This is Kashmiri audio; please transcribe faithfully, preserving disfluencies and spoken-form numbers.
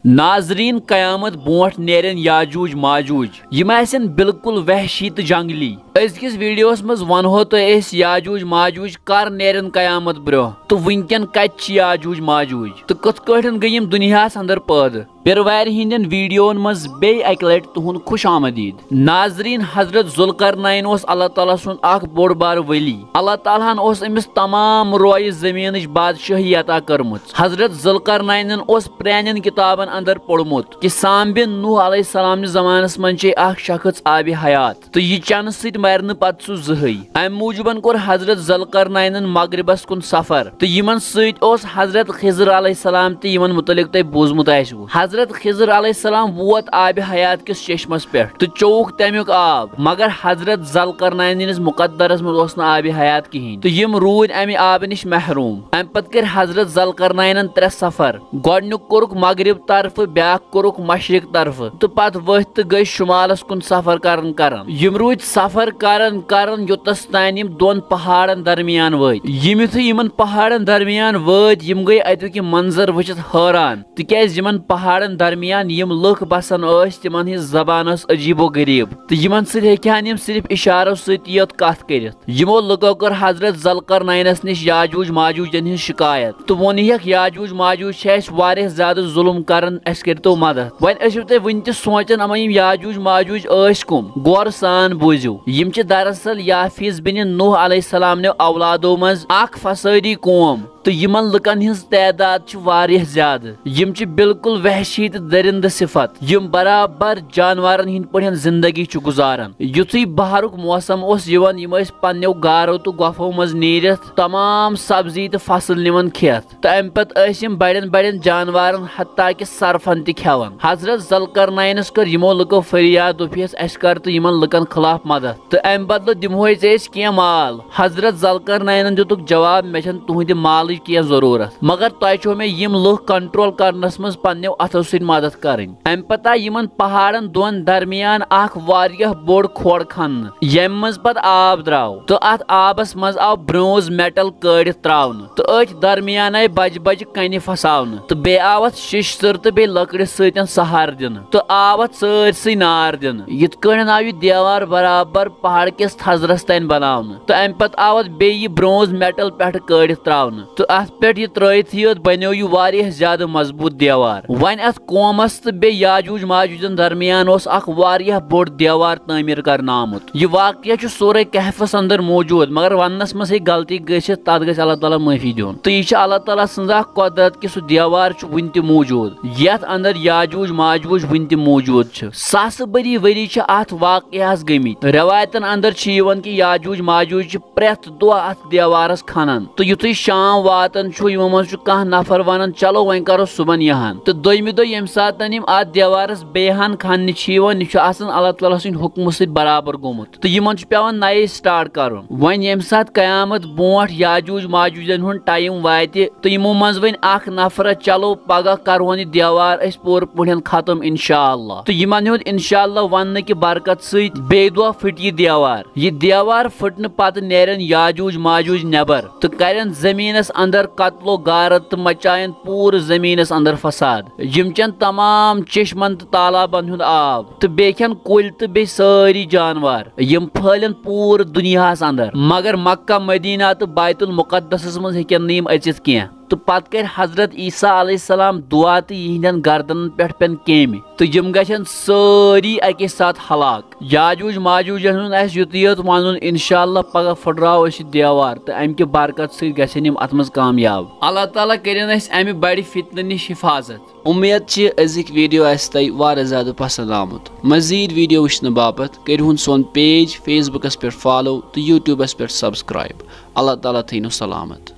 ناظرین، قیامت برونٹھ نیرن یاجوج ماجوج۔ یِم آسن بالکل وحشی تہٕ جنگلی۔ أزکِس ویڈیوس منٛز ونہو تۄہہِ أسۍ یاجوج ماجوج کر نیرن قیامت برونٛہہ تہٕ وٕنکٮ۪ن کتہِ چھِ یاجوج ماجوج تہٕ کِتھ کٲٹھۍ گٔے یِم دُنیاہس اندر پٲدٕ۔ پیروارِ ہٕنٛدٮ۪ن ویڈیوون منٛز بیٚیہِ اکہِ لٹہِ تُہُنٛد خوش آمدید۔ ناظرین، حضرت ذوالقرنین اوس اللہ تعالیٰ سُنٛد اکھ بوٚڑ بار ولی۔ اللہ تعالیٰ ہن اوس أمِس تمام رویہِ زٔمیٖنٕچ بادشٲہی عطا کٔرمٕژ۔ حضرت ذوالقرنینن اوس پرٛانٮ۪ن کِتابن اندر پوٚرمُت کہِ سام بن نوح علیہ السلام نِس زمانس منٛز چھے اکھ شخص آبِ حیات تہٕ یہِ چنہٕ سۭتۍ مرِ نہٕ پتہٕ سُہ زٕہٕے۔ امہِ موٗجوٗبن کوٚر حضرت ذوالقرنینن مغربس کُن سفر تہٕ یِمن سۭتۍ اوس حضرت خضر علیہ السلام تہِ، یِمن مُتعلق تۄہہِ بوٗزمُت آسِوٕ۔ حضرت خضر علیہ السلام ووت آبِ حیات کِس چشمس پٮ۪ٹھ تہٕ چووُکھ تمیُک آب، مگر حضرت ذوالقرنینس مقدرس منٛز اوس نہٕ آبِ حیات کِہینۍ تہٕ یِم روٗدۍ امہِ آبہٕ نِش محروم۔ امہِ پتہٕ کٔرۍ حضرت ذوالقرنینن ترٛےٚ سفر۔ گۄڈٕنیُک کوٚرُکھ مغرب طرفہٕ، بیٛاکھ کوٚرُکھ مشرق طرفہٕ تہٕ پتہٕ ؤتھۍ تہٕ گٔے شمالس کُن سفر کران کران۔ یِم روٗدۍ سفر کران کران یوٚتس تام یِم دۄن پہاڑن درمیان وٲتۍ۔ یِم یُتھُے یِمن پہاڑن درمیان وٲتۍ، یِم گٔے اتیُک یہِ منظر وٕچھِتھ حٲران، تِکیازِ یِمن پہاڑن درمیان یِم لُکھ بسان ٲسۍ، تِمن ہٕنٛز زبان ٲس عجیب و غریب تہٕ یِمن سۭتۍ ہیٚکہِ ہن یِم صرف اشارو سۭتی یوت کتھ کٔرِتھ۔ یِمو لُکو کٔر حضرت ذوالقرنینس نِش یاجوج ماجوجن ہٕنٛز شکایت تہٕ ووٚن یکھ، یاجوج ماجوج چھِ اَسہِ واریاہ زیادٕ ظلم کران، اَسہِ کٔرۍتو مدد۔ وۄنۍ ٲسِو تُہۍ وُنہِ تہِ سونٛچان، اما یِم یاجوج ماجوج ٲسۍ کُم؟ غور سان بوٗزِو، یِم چھِ دراصل یافیس بن نوح علیہ السلام نیو اولادو منٛز اکھ فسٲدی قوم۔ تہٕ یِمن لُکن ہٕنٛز تعداد چھِ واریاہ زیادٕ۔ یِم چھِ بالکل وحشی تہٕ درندٕ صفت، یِم برابر جانورن ہٕنٛدۍ پٲٹھۍ زندگی چھِ گُزاران۔ یُتھُے بہارُک موسم اوس یِوان، یِم ٲسۍ پننیو گارو تہٕ گۄپھو منٛز نیٖرِتھ تمام سبزی تہٕ فصل نِوان کھٮ۪تھ، تہٕ امہِ پتہٕ ٲسۍ یِم بڑٮ۪ن بڑٮ۪ن جانورن، حتیٰ کہِ سرفن تہِ کھٮ۪وان۔ حضرت ذوالقرنینس کٔر یِمو لُکو فریاد، دوٚپہس، اسہِ کر تہٕ یِمن لُکن خلاف مدد، تہٕ امہِ بدلہٕ دِمہوے ژےٚ أسۍ کینٛہہ مال۔ حضرت ذوالقرنینن دِتُکھ جواب، مےٚ چھنہٕ تُہنٛدِ مالٕچ کینٛہہ ضروٗرت، مگر تۄہہِ چھو مےٚ یِم لُکھ کنٹرول کرنس منٛز پننیو اتھو سۭتۍ مدد کرٕنۍ۔ امہِ پتہٕ آیہِ یِمن پہاڑن دۄن درمیان اکھ واریاہ بوٚڑ کھوڑ کھننہٕ، ییٚمہِ منٛز پتہٕ آب درٛاو، تہٕ اتھ آبس منٛز آو برونز میٹل کٲڑِتھ ترٛاونہٕ، تہٕ أتھۍ درمیان آیہِ بجہِ بجہِ کنہِ پھساونہٕ، تہٕ بیٚیہِ آو اتھ شیشتٕر تہٕ بیٚیہِ لٔکرِ سۭتۍ سہارٕ دِنہٕ، تہٕ آو اتھ سٲرسٕے نار دِنہٕ۔ یِتھ کٲٹھۍ آو یہِ دیوار برابر پہاڑ کِس تھزرس تام بناونہٕ، تہٕ امہِ پتہٕ آو اتھ بیٚیہِ یہِ برونز میٹل پٮ۪ٹھٕ کٲڑِتھ ترٛاونہٕ، تہٕ اتھ پٮ۪ٹھ یہِ ترٲوِتھٕے یوت بنیو یہِ واریاہ زیادٕ مضبوط دیوار۔ وۄنۍ اتھ قومس تہٕ بیٚیہِ یاجوج ماجوجن درمیان اوس اکھ واریاہ بوٚڑ دیوار تعمیٖر کرنہٕ آمُت۔ یہِ واقعہ چھُ سورہ کہفس اندر موجود، مگر وننس منٛز ہیٚکہِ غلطی گٔژھِتھ، تتھ گژھِ اللہ تعالیٰ معٲفی دیُن۔ تہٕ یہِ چھِ اللہ تعالیٰ سٕنٛز اکھ قۄدرت کہِ سُہ دیوار چھُ وُنہِ تہِ موجود، یتھ اندر یاجوج ماجوج وُنہِ تہِ موجود چھِ۔ ساسہٕ بٔدی ؤری چھِ اتھ واقعہس گٔمٕتۍ۔ رٮ۪وایتن اندر چھِ یِوان کہِ یاجوج ماجوج چھِ پرٛٮ۪تھ دۄہ اتھ دیوارس کھنان، تہٕ یُتھُے شام واتان چھُ، یِمو منٛز چھُ کانٛہہ نفر ونان، چلو وۄنۍ کرو صُبحن یہِ ہن۔ تہٕ دوٚیمہِ دۄہ ییٚمہِ ساتہٕ یِم اتھ دیوارس بیٚیہِ ہن کھننہِ چھِ یِوان، یہِ چھُ آسان اللہ تعالیٰ سٕنٛدِ حُکمہٕ سۭتۍ برابر گوٚمُت، تہٕ یِمن چھُ پٮ۪وان نَیے سٹارٹ کرُن۔ وۄنۍ ییٚمہِ ساتہٕ قیامت برونٛٹھ یاجوج ماجوجن ہُنٛد ٹایم واتہِ، تہٕ یِمو منٛز وۄنۍ اکھ نفر، چلو پگاہ کرہون یہِ دیوار أسۍ پوٗرٕ پٲٹھۍ ختم انشاءاللہ۔ تہٕ یِمن ہُنٛد انشاءاللہ وننہٕ کہِ برکت سۭتۍ بیٚیہِ دۄہ پھٕٹہِ یہِ دیوار۔ یہِ دیوار پھٕٹنہٕ پتہٕ نیرن یاجوج ماجوج نٮ۪بر تہٕ کرن زٔمیٖنس اندر قتل و غارت تہٕ مچاین پوٗرٕ زٔمیٖنس اندر فساد۔ یِم چٮ۪ن تمام چشمن تہٕ تالابن ہُنٛد آب تہٕ بیٚیہِ کھٮ۪ن کُلۍ تہٕ بیٚیہِ سٲری جانور۔ یِم پھٲلن پوٗرٕ دُنیاہس اندر، مگر مکہ مدینہ تہٕ بیت المقدسس منٛز ہیٚکن نہٕ یِم أژِتھ کینٛہہ۔ تہٕ پتہٕ کرِ حضرت عیسیٰ علیہ السلام دعا تہٕ یِہنٛدٮ۪ن گردنن پٮ۪ٹھ پٮ۪ن کیمہِ تہٕ یِم گژھن سٲری اکے ساتہٕ ہلاک۔ یاجوج ماجوجن ہُنٛد آسہِ یُتُے یوت ونُن، انشاءاللہ پگاہ پھٕٹراوو أسۍ یہِ دیوار تہٕ امہِ کہِ برکت سۭتۍ گژھن یِم اتھ منٛز کامیاب۔ اللہ تعالیٰ کٔرِن اسہِ امہِ بڑِ فتنہٕ نِش حفاظت۔ امید چھِ أزِکۍ ویڈیو آسہِ تۄہہِ واریاہ زیادٕ پسند آمُت۔ مزید ویڈیو وٕچھنہٕ باپتھ کٔرِو ہُن سون پیج فیس بُکس پٮ۪ٹھ فالو تہٕ یوٗٹیوٗبس پٮ۪ٹھ سبسکرائب۔ اللہ تعالیٰ تھٲینو سلامت۔